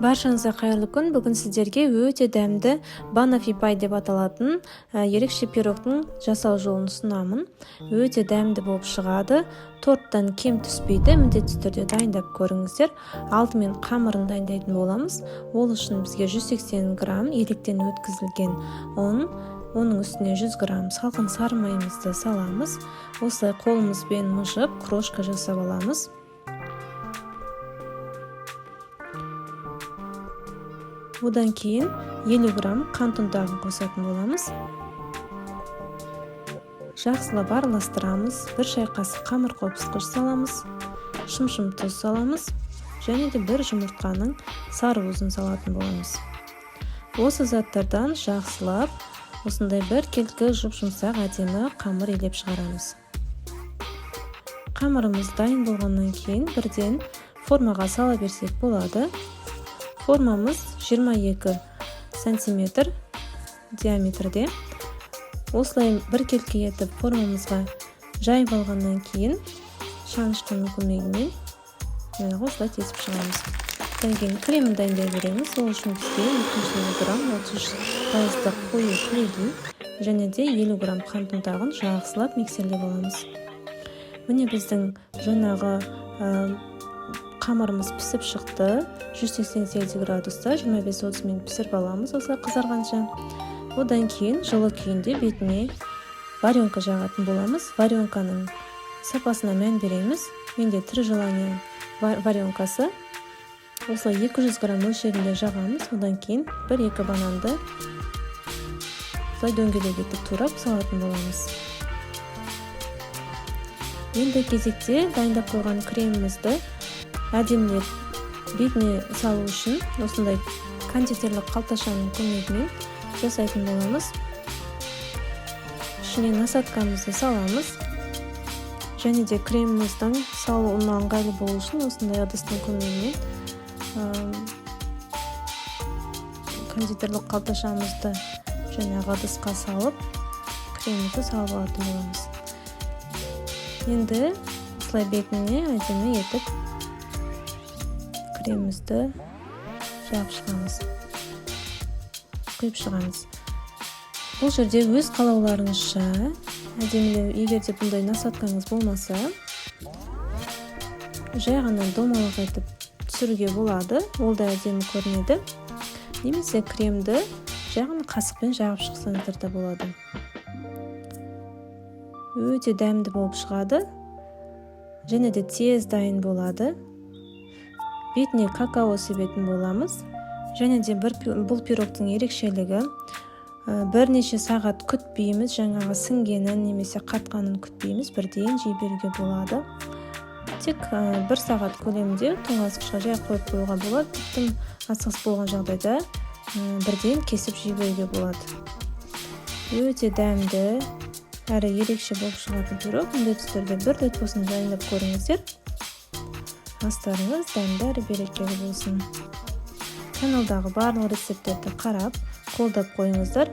Баршаңызға қайырлы күн. Бүгін сіздерге өте дәмді баноффи пай деп аталатын ерекше пирогтың жасау жолын ұсынамын. Өте дәмді болып шығады. Торттан кем түспейді. Міндетті түрде дайындап көріңіздер. Алдымен қамырын дайындайтын боламыз. Ол үшін бізге 180 грамм електен өткізілген ұн, оның үстіне 100 грамм салқын сары майымызды саламыз. Осылай қолымызбен мыжып, крошка жасап аламыз. Одан кейін 50 грамм қант ұнтағын қосатын боламыз. Жақсылап араластырамыз. 1 шай қасық қамыр қопсытқыш саламыз, шымшым тұз саламыз және де 1 жұмыртқаның сары уызын салатын боламыз. Осы заттардан жақсылап осындай бір келкі жұп-жұмсақ әдемі қамыр илеп шығарамыз. Қамырымыз дайын болғаннан кейін бірден формаға сала берсек болады. Формамыз 22 сантиметр диаметрде. Осылай бір келкі етіп формамызға жайып алғаннан кейін шанышқының көмегімен жаңағы осылай тесіп шығамыз. Одан кейін кремін дайындай береміз. Ол үшін бізге 250 грамм 33% қою кілегей және де 50 грамм қант ұнтағын жақсылап миксерлеп аламыз. Міне біздің жаңағы қамырымыз пісіп шықты. 188 градуста 25-30 минут пісіріп аламыз осылай қызарғанша. Одан кейін жылы күйінде бетіне варенка жағатын боламыз. Варенканың сапасына мән береміз. Менде Три желания варенкасы. Осылай 200 грамм мөлшерінде жағамыз. Одан кейін 1-2 бананды осылай дөңгелек етіп турап салатын боламыз. Енді кезекте дайындап қойған кремімізді әдемілеп бетіне салу үшін осындай кондитерлік қалташаның көмегімен жасайтын боламыз. Ішіне насадкамызды саламыз және де креміміздің салуына ыңғайлы болу үшін осындай ыдыстың көмегімен кондитерлік қалташамызды жаңағы ыдысқа салып кремімізді салып алатын боламыз. Енді осылай бетіне әдемі етіп кремімізді жағып шығамыз, құйып шығамыз. Бұл жерде өз қалауларыңызша әдемілеу, егер де бұндай насадкаңыз болмаса, жай ғана домалақ етіп түсіруге болады, ол да әдемі көрінеді. Немесе кремді жай ғана қасықпен жағып шықсаңыздар да болады. Өте дәмді болып шығады және де тез дайын болады. Бетіне какао себетін боламыз. Және де бұл пирогтың ерекшелігі, бірнеше сағат күтпейміз, жаңағы сіңгенін немесе қатқанын күтпейміз, бірден жей беруге болады. Тек 1 сағат көлемінде тоңазытқышқа жай қойып қоюға болады. Тым асығыс болған жағдайда бірден кесіп жей беруге болады. Өте дәмді әрі ерекше болып шығатын пирог. Міндетті түрде бір рет болсын дайындап көріңіздер. Астарыңыз дәмді әрі берекелі болсын. Каналдағы барлық рецепттерді қарап, қолдап қойыңыздар.